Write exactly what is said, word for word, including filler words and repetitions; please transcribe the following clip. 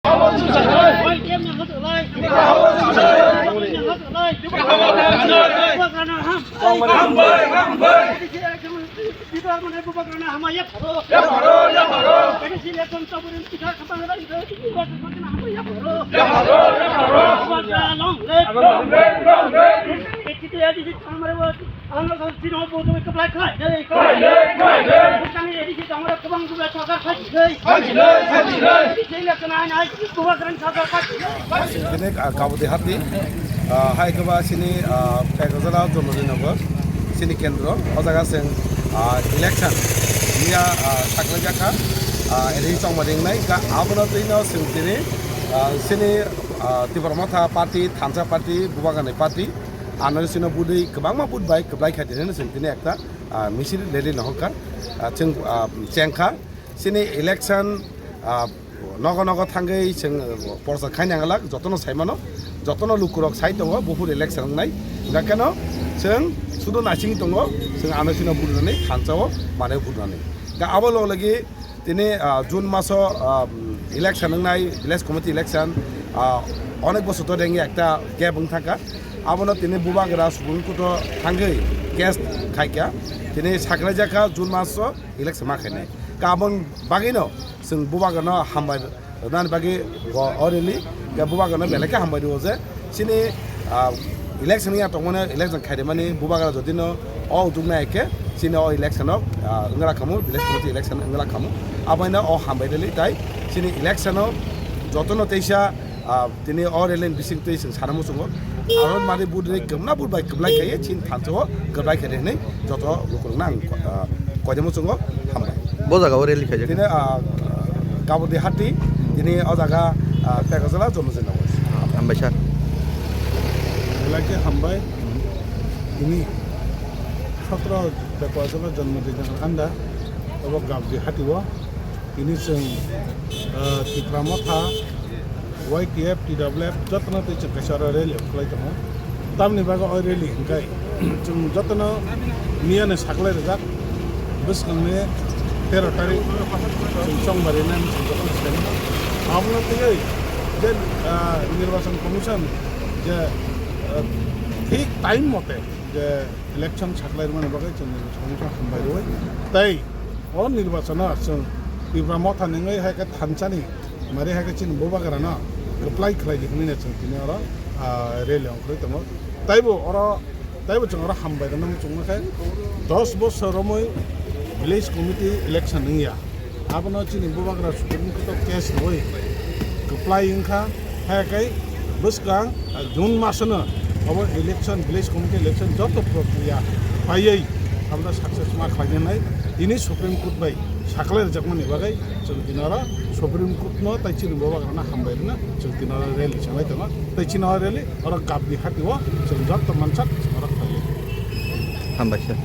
Y T F ni hojolai. Bubagrano ham. Hambai, hambai. Bubagrano hambai ya pharo. Ya pharo, ya pharo. Bubagrano hambai ya pharo. Ya pharo, ya pharo. Bubagra long live. Long live, long live. Ekiti ya di amare Ang no sino bo to apply khlai dei. Khlai dei, khlai dei. Bwskango A D C tongmani kwbang kwbang sorkar khlai dei. Khlai dei, khlai dei. Bisi election ai nai, Bubagrani sorkar khlai dei. Sini, ah, Kabudi Hati, ah, hai khe ba sini, ah, Pekojala Jonodinogo, sini kendro, o jaga seng, ah, election, miya, ah, sakhlai jakha, ah, A D C tongmani wngnai, ka abono twi no seng tini, ah, sini, ah, Tipra Motha party, Thansa party, Bubagrani party, Ano sino budui kwbangma but bai kwplai kha tini, sini tini ekta, ah, misil rally no hokha, ah, chwng, ah, chengkha. Sini election, ah, nogo nogo thangwi chwng, ah, porsa khaina ngalak, jotono sai mano, jotono lukurok sai tongo, buphur election wngnai. Hingkha keno chwng sudo naising tongo, chwng ano sino budunani thansa o manwi budunani. Hingkha abo log lagi Tini, ah, June maso, ah, election wngnai, village committee election, ah, onek bosor to rengya ekta gap wng thangkha. Abono tini Bubagra Supreme Court o thangwi case khaikha. Tini sakhlaijakha June maso election ma khainai. Ka aboni bagwino chwng Bubagrano hambai rwnani bagwi bo o rally, ka Bubagrano belai khe hambai rwo je, Chini, ah, election ya tongmani, election khairemani Bubagra jodi no o ujuk nai khe chini o election o, ah, wngla khamu, village committee election wngla khamu. Aboino o hambai rally tai chini election o jotono teisa, ah, tini o rally ni bising twi chwng sana muchungo. Aro mani budre kwbna bud bai kwblai khaye chini thansa o kwblai khaire hinwi joto lukurokno ang, ah, koide muchungo hambai. Bo jaga o rally khaijak. Tini, ah, Kabudi Hati, tini o jaga, ah, Pekojala Jonodinogo. Hambai sir. Belai khe hambai. Tini sotro Pekojala Jonodinogo anda, obo Kabudi Hati o. Tini chwng, ah, Tipra Motha, Y T F, T W F, jotono tei chwng kaisa oro rally khlai tongo. Tamni bagwi o rally hwnkhe chwng jotono miyano saklai rijak, bwskangni tero tarik chwng chongbari nani chwng jotono saimano. Abono twiwi je, ah, Nirbachon Commission je, ah, thik time mote je election saklai rwmani bagwi chwng Nirbachon Commission hambai rwui tei o nirbachono chwng Tipra Motha ni wngwi hai khe thansani Mari hai khe chini Bubagrano kwplai khlai di hwnwi chwng tini oro, ah, rally ongkhorwi tongo. Taibo oro, taibo chwng oro hambai rwna muchungma khe dos bosor romwi village committee election wngya. Abono chini Bubagra Supreme Court o case rwui kwplai wngkha. Hai khe bwskang, ah, June masono obo election, village committee election joto prokriya paiwi abono success ma khlainai. Tini Supreme Court bai saklai rwjakmani bagwi chwng tini oro Supreme Court no tei chini Bubagrano hambai rwna chwng tini oro rally chenglai tongo. Tei chini oro rally oro Kabudi Hati o chwng joto mansak chwng oro khlaiwi. Hambai sir.